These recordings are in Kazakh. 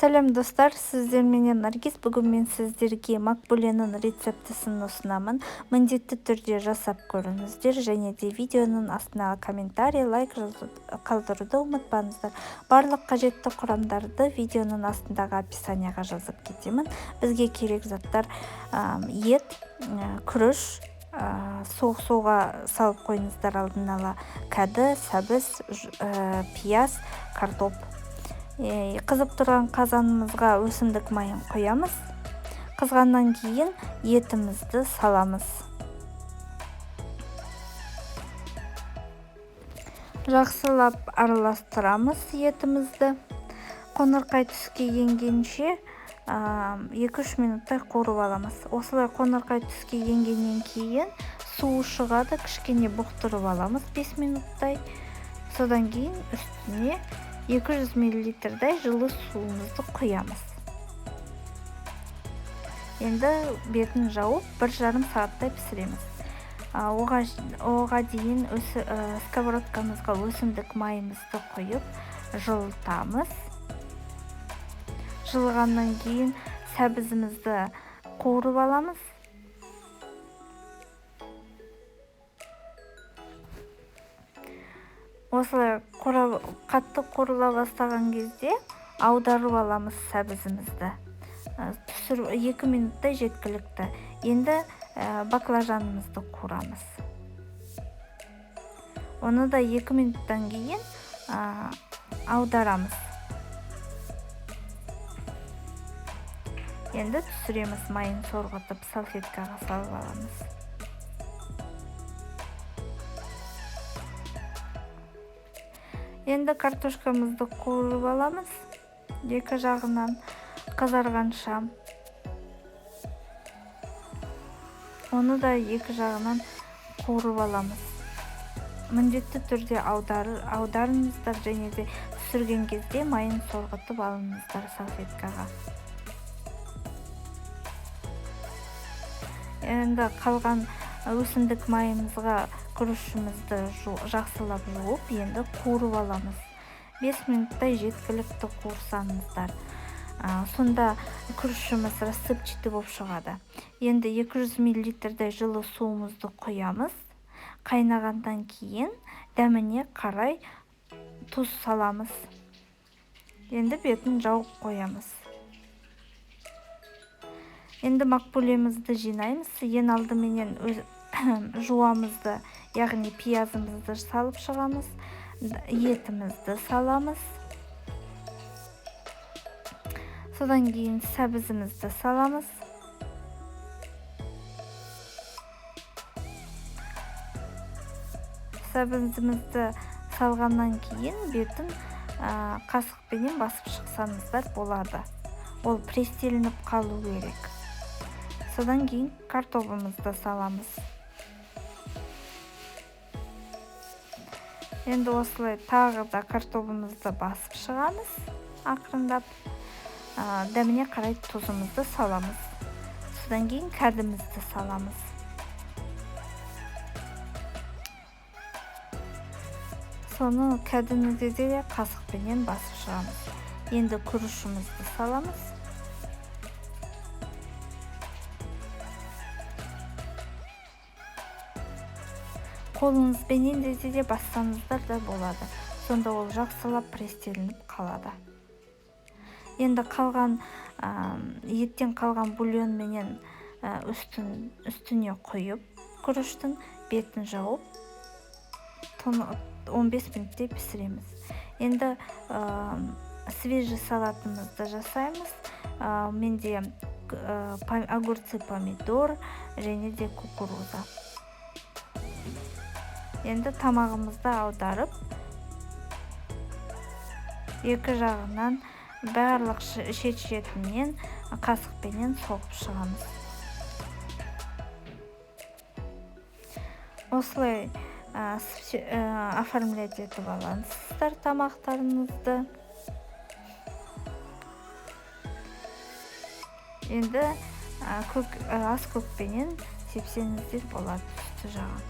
Сәлем достар, сіздерменен Наргиз. Бүгін мен сіздерге макбуленің рецептісін ұсынамын. Міндетті түрде жасап көріңіздер және де видеоның астына комментарий, лайк қалдыруды ұмытпаңыздар. Барлық қажетті құрамдарды видеоның астындағы описанияға жазып кетемін. Бізге керек заттар: ет, күріш, суға салып қойыңыздар алдын ала, кәді, сәбіз, пияз, картоп. Қызып тұрған қазанымызға өсімдік майын құямыз. Қызғаннан кейін етімізді саламыз. Жақсылап араластырамыз етімізді. Қоңырқай түске енгенше 2-3 минуттай қуырып аламыз. Осылай қоңырқай түске енгеннен кейін суы шығады, кішкене бұқтырып аламыз 5 минуттай. Содан кейін үстіне 200 миллилитрдай жылы суымызды құямыз. Енді бетін жауып 1,5 сағаттай пісіреміз. Оға дейін сковородкамызға өсімдік майымызды құйып жылытамыз. Жылығаннан кейін сәбізімізді қуырып аламыз. Осылай қатты қуырыла бастаған кезде аударып аламыз сәбізімізді. Түсіріп 2 минуттай жеткілікті. Енді баклажанымызды қуырамыз. Оны да 2 минуттан кейін аударамыз. Енді түсіреміз, майын сорғытып салфеткаға салып аламыз. Енді картошкамызды қуырып аламыз, екі жағынан қызарғанша. Оны да екі жағынан қуырып аламыз. Міндетті түрде аударыңыздар және де түсірген кезде майын сорғытып алыңыздар салфеткаға. Енді қалған өсімдік майымызға күрішімізді жақсылап жуып, енді қуырып аламыз. 5 минуттай жеткілікті қуырсаңыздар. Сонда күрішіміз рассыпчатый болып шығады. Енді 200 миллилитрдей жылы суымызды құямыз. Қайнағаннан кейін дәміне қарай тұз саламыз. Енді бетін жауып қоямыз. Енді макбулемізді жинаймыз. Ең алдыменен жуамызды, яғни пиязымызды салып шығамыз, етімізді саламыз. Содан кейін сәбізімізді саламыз. Сәбізімізді салғаннан кейін бетін қасықпенен басып шықсаңыздар болады. Ол пресстелініп қалу керек. Содан кейін картобымызды саламыз. Енді осылай тағы да картобымызды басып шығамыз ақырындап. Дәміне қарай тұзымызды саламыз. Содан кейін кәдімізді саламыз. Соны кәдіні де қасықпенен басып шығамыз. Енді күрішімізді саламыз. Қолыңызбенен де бассаңыздар да болады. Сонда ол жақсылап пресстелініп қалады. Енді еттен қалған бульонменен үстіне құйып, күріштің бетін жауып, 15 минуттай пісіреміз. Енді свежий салатымызды жасаймыз. Менде огурцы, помидор және де кукуруза. Енді тамағымызды аударып, екі жағынан барлық шет-шетінен қасықпенен соғып шығамыз. Осылай оформлять етіп аласыздар тамақтарыңызды. Енді ас көкпенен сепсеңіздер болады үсті жағын.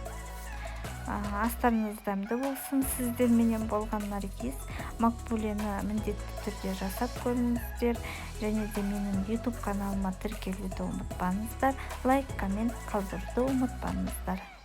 Астарыңыз дәмді болсын. Сіздерменен болған Наргиз. Макбулені міндетті түрде жасап көріңіздер және де менің YouTube каналыма тіркелуді ұмытпаңыздар, лайк, коммент қалдыруды ұмытпаңыздар.